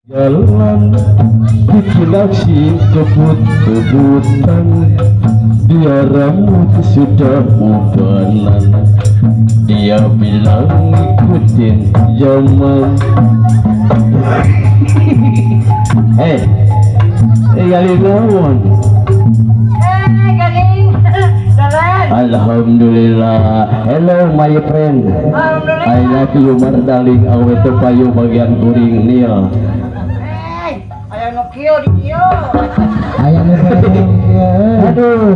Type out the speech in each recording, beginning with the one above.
Jalan bikin aksi kebut-kebutan, dia rambut sudah ubanan, dia bilang ikutin zaman. Eh, eh, kali naon? Eh, garing. Jalan. Alhamdulillah. Hello, my friend. Alhamdulillah. I love you, my darling. Awe teu payu bagian kuring, Nil. Eh, aya nu kieu di dieu. Aya nu ieu. Aduh,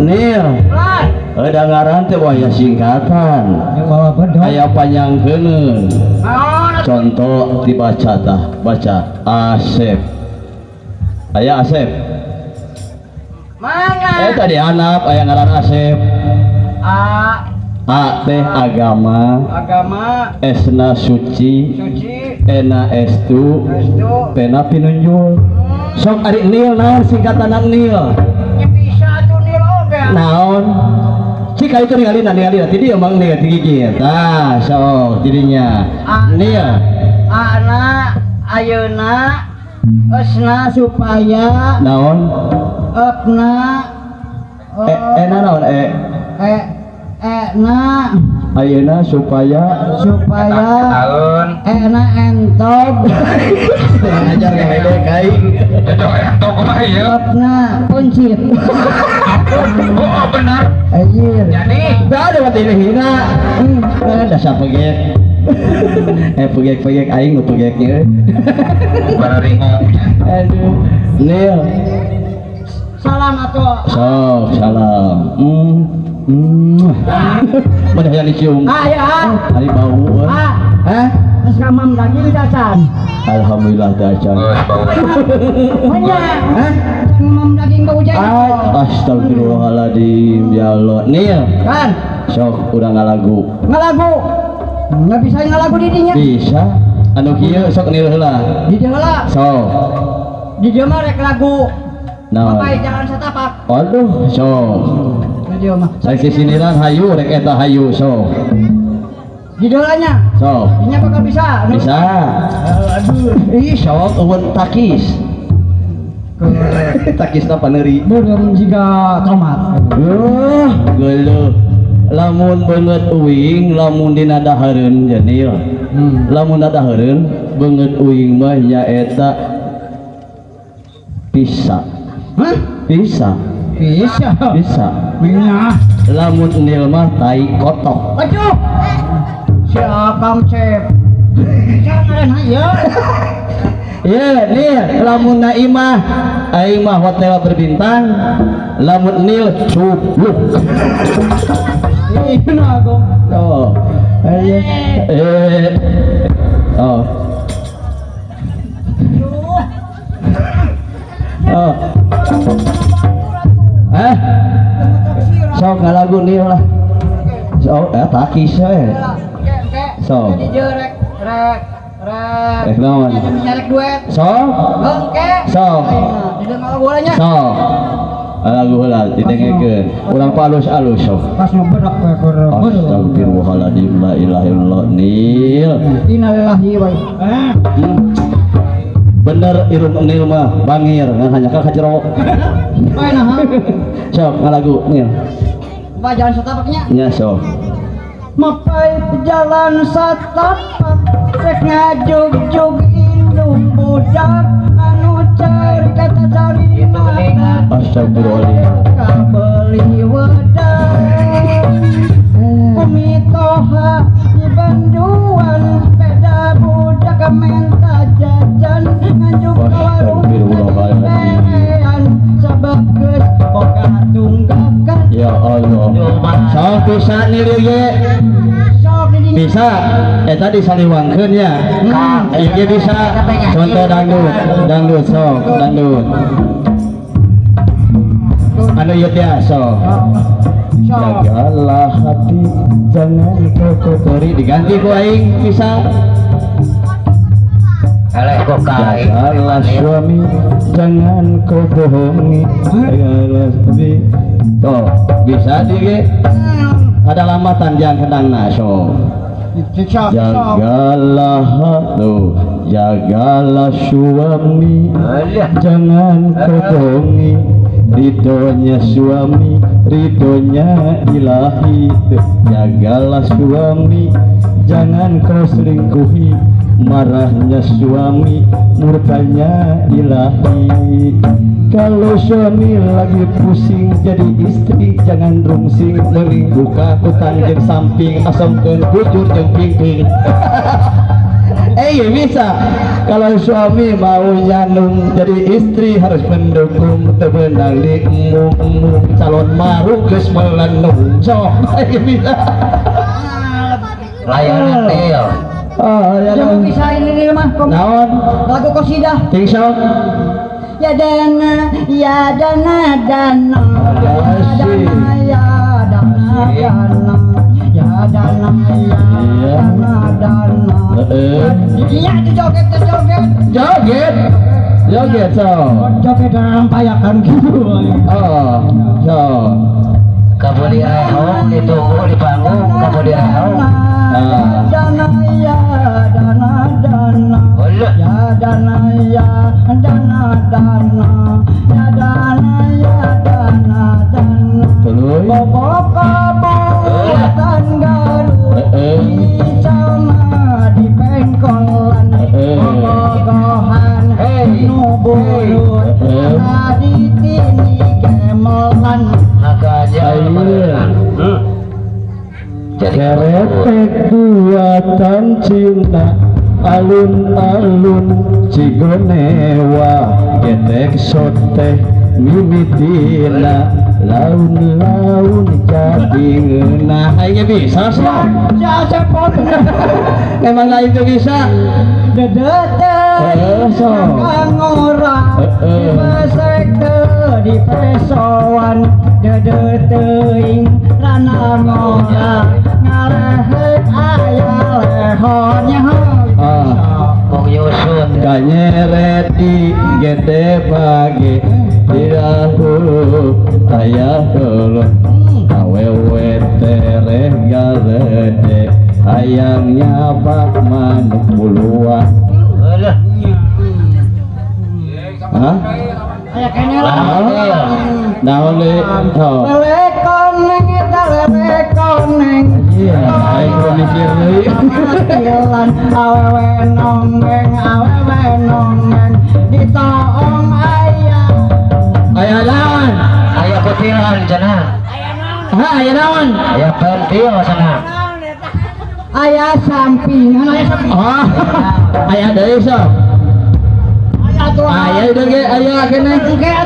Nil. Lan. Ada ngaran teh waya singkatan. Yang bawa bedog. Aya panjangkeuneun. Naon? Contoh dibaca tah, baca Asep. Aya Asep. Mana? Eh, tadi anak aya ngaran Asep. A. A teh agama, Agama. S na suci, Suci. E na estu, Estu. P na pinunjul. Sok ari Nil naon singkatan Nil? Nya bisa atuh Nil oge. Naon? Cik itu ningali ningali ti dieu mang Nil ti gigit. Tah, sok jadinya. Nil. Ana ayeuna, Esna supaya. Naon? Epna. E, e na naon e? E e na. Ayeuna supaya. Supaya. Tahun. Ena entog. Ngajar ngahede kai. Cocok entog kumaha ieu? Epna kuncit. Oh, benar. Anjir. Jadi Da ada mati hina. Dasar pegek. Eh, pegek-pegek aing nu pegeknya. Bararingo. Aduh. Nil. Salam atuh. Sok salam. Mana yang dicium? Ah ya. Ari bau euy. Ah. Hah? Geus ngamam daging dacan? Alhamdulillah dacan. Geus bau. Nya. Hah? Ngamam daging bau jadi. Astagfirullahaladzim, ya Allah. Nil, Kan sok urang ngalagu. Ngalagu. Nggak bisa ngalagu di dinya. Bisa. Anu kieu sok Nil heula. Di dieu heula. Sok. Di dieu mah rek lagu. Naon? Bapak jalan setapak. Aduh, sok. Di dieu mah. Saya sisiniran hayu rek eta hayu sok. Di dieu lah nya. Sok. Dinya bakal bisa. Bisa. Aduh. Ih, sok eueun takis. Takisna paneuri. Belum juga tomat. Geuleuh. Lamun beungeut uing, lamun dina dahareun jenil. Lamun dahareun beungeut uing mah nyaeta bisa. Hah? Bisa. Bisa. Bisa. Minyak. Lamun nil mah tai kotok. Aduh. Si Akang Cep. Jangan ya. Ye, Nil, lamun Naimah aing mah hotel berbintang, lamun Nil cupluk. Ini aku. Oh. Eh, eh. Oh. Oh. Eh? Sok ngalagu Nil lah. Sok, eh takis we. Sok. Jadi rek rek rek. Rek naon? Rek duet. Sok. Oke. Sok. Di dalam bolanya. Sok. Lagu heula didengekeun. Urang palus-alus sok. Pas ngeberak Astagfirullahaladzim, la ilaha illallah, Nil. Innalillahi wa eh. Bener irung Nil mah bangir ngan hanya ka jero. Bae nah. Sok ngalagu Nil. Pak jalan setapaknya. Nya sok. Mapai jalan satapak rek ngajugjug indung budak anu cari kata cari mana. Astagfirullahaladzim. Kabeli wedang Umi Toha di Banduan beda budak menta jajan nganjuk ka warung Astagfirullahaladzim. Berean sabab geus boga tunggakan. Ya Allah. Sok bisa Nil ieu ge. Sok di dinya. Bisa. Eta disaliwangkeun nya. Ieu ge bisa. Contoh dangdut, dangdut sok, dangdut. Anu ieu teh sok. Sok. Jagalah hati jangan kau kotori, diganti ku aing bisa. Eleh kok kai. Jagalah suami jangan kau bohongi. Jagalah suami. Tuh, bisa di ge. Ada lamatan jangan kendang sok. Sok, sok. Jagalah, tuh, jagalah suami, jangan kau bohongi. Ridhonya suami, ridhonya ilahi. Tuh, jagalah suami, jangan kau selingkuhi. Marahnya suami, murkanya ilahi. Kalau suami lagi pusing, jadi istri jangan rungsing. Mending buka kutang jeung samping, asomkeun bujur jeung pingping. Eh, iya bisa. Kalau suami mau nyandung, jadi istri harus mendukung. Teu meunang di embung-embung, calon maru geus melenung. Sok, iya bisa. Layanan deal. Oh, ya. Jangan bisa ini mah. Naon? Lagu kosidah. Ting sok. Ya dana, ya dana dana, ya dana, ya dana dana, ya dana, ya dana dana. Iya, itu joget, itu joget. Joget. Joget sok. Joget dalam payakan gitu. Oh, sok. Kabeli rehong ditunggu di panggung, kabeli rehong. Ah. Dana, ya dana dana. Alah. Ya dana, ya dana dana, ya dana, ya dana dana. Tuluy. Bobok kabuatan Garut, di sama di pengkolan, bobogohan Hey. nu burut, di tini gemelan. Makanya Iya. Jadi Keretek buatan Cina, alun-alun Cigonewa, getek sote mimitina, laun-laun jadi ngeunah. Aing bisa sih. Ya cepot. Memang lain tuh bisa. Dedete Sok. Kangora dipesek teu di pesoan, dedeteuing rana ngora ngarehek aya lehonnya. Ah. Wong nyusun. Kanyeret di gede pagi tidak taya dulu awewe tereh galede hayang nyapak manuk buluan. Alah. Hah? Aya kene lah. Naon deui? Oh. Lele koneng eta lele koneng. Iya, aing kudu mikir deui. Jalan awewe nonggeng, awewe nonggeng ditoong aya. Aya naon? Aya kutilan cenah. Hah, aya naon? Aya pentil cenah. Aya sampingan, aya sampingan. Oh, aya deui sok. Aya tuh. Aya deui ge, aya keneh.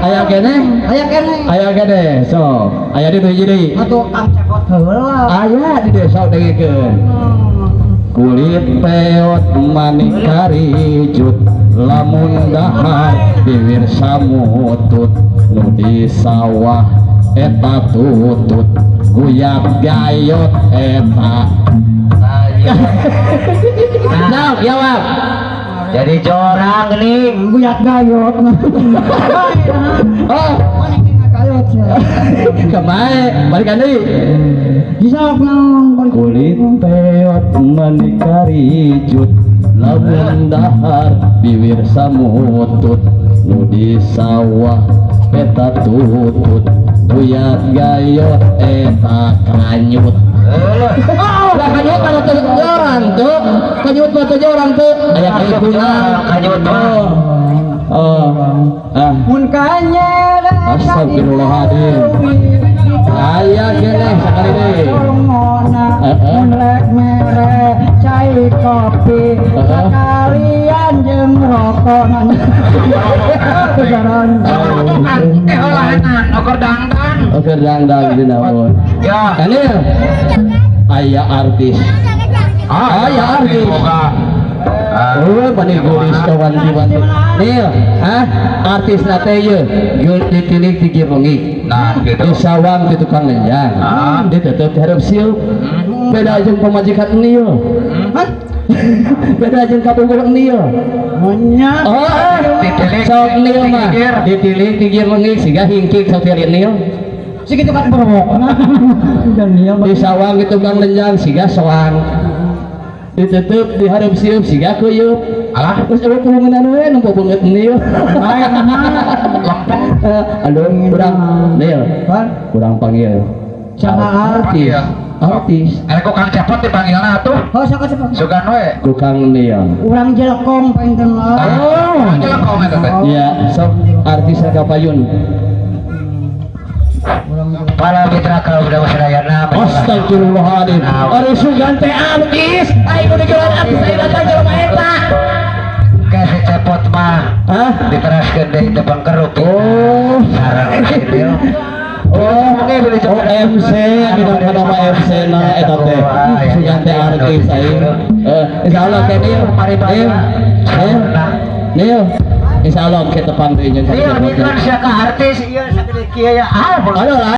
Aya keneh. Aya keneh. Aya keneh, sok. Aya di hiji deui. Atuh Kang Cepot heula. Aya di desa dengekeun. Kulit peot manik karijut, lamun dahar bibir samutut, nu di sawah eta tutut, guyat gayot eta. Ayo. Nah, jawab. Jadi jorang nih. Guyat gayot. Oh, Mana kena gayot sih. kemae balikan deui. Bisa naon balik. Kulit peot manik karijut, lamun dahar bibir samutut, nu di sawah eta tutut, guyat gayot eta kanyut. Alah. Lah kanyut mah teu orang tuh, kanyut mah teu orang tuh, aya kahitungan. Kanyut mah. Oh. Oh. Ah. Mun kanyere Astagfirullahaladzim. Aya keneh sakali deui. Heeh. Mun rek mere cai kopi sekalian jeung rokokan. Tukaran. Eh olahanan, okor dangdan. Oke, dangdang dina naon. Ya. Kanil. Aya artis. Ah, Aya artis. Boga. Oh, bani gulis kawan wanti. Nil, hah? Artis nate ye, geus ditilik ti kieu wengi. Nah, gitu. Di sawang di tukang lenjang. Ah. Ditutup di hareup sieup. Beda jeung pamajikan Nil. Hah? Beda jeung kabogoh Nil. Nya. Oh, ah. Ditilik, Sok Nil mah. digigir. Ditilik di kieu wengi siga hingkik sok tilik Nil. Segitu kan berwok. Dan dia Di sawang di tukang lenjang siga soang. Ditutup dihareup sieup siga kuyup. Alah. Terus eueuh pulungan we nempo beungeut ieu. Bae Lempeng. Aduh, urang Nil, Pan kurang panggil. Saha? Artis. Panggil. Artis. Ada kok Kang Cepot dipanggilna atuh. Oh, sok cepot. Sugan we. Ku Kang Nil. Urang jelekong panginten. Oh. Jelekong eta teh. Ya, sok artis kapayun. Para mitra kaum muda sadayana. Astagfirullahaladzim. Ari sugan teh artis. Aing kudu jualan artis aing datang jelema eta. Kasih Cepot mah Hah? diteraskeun deui teh pangkerup. Oh. Sareng si Oh, oh MC, minangka nama MC na eta teh. Sugan teh artis aing. Eh, insyaallah teh Nil. Nil. Nil. Nil. Insyaallah kita tepang deui jeung Iya, ini kan siapa artis, iya sakit kieu ya. Ah, Aduh lah.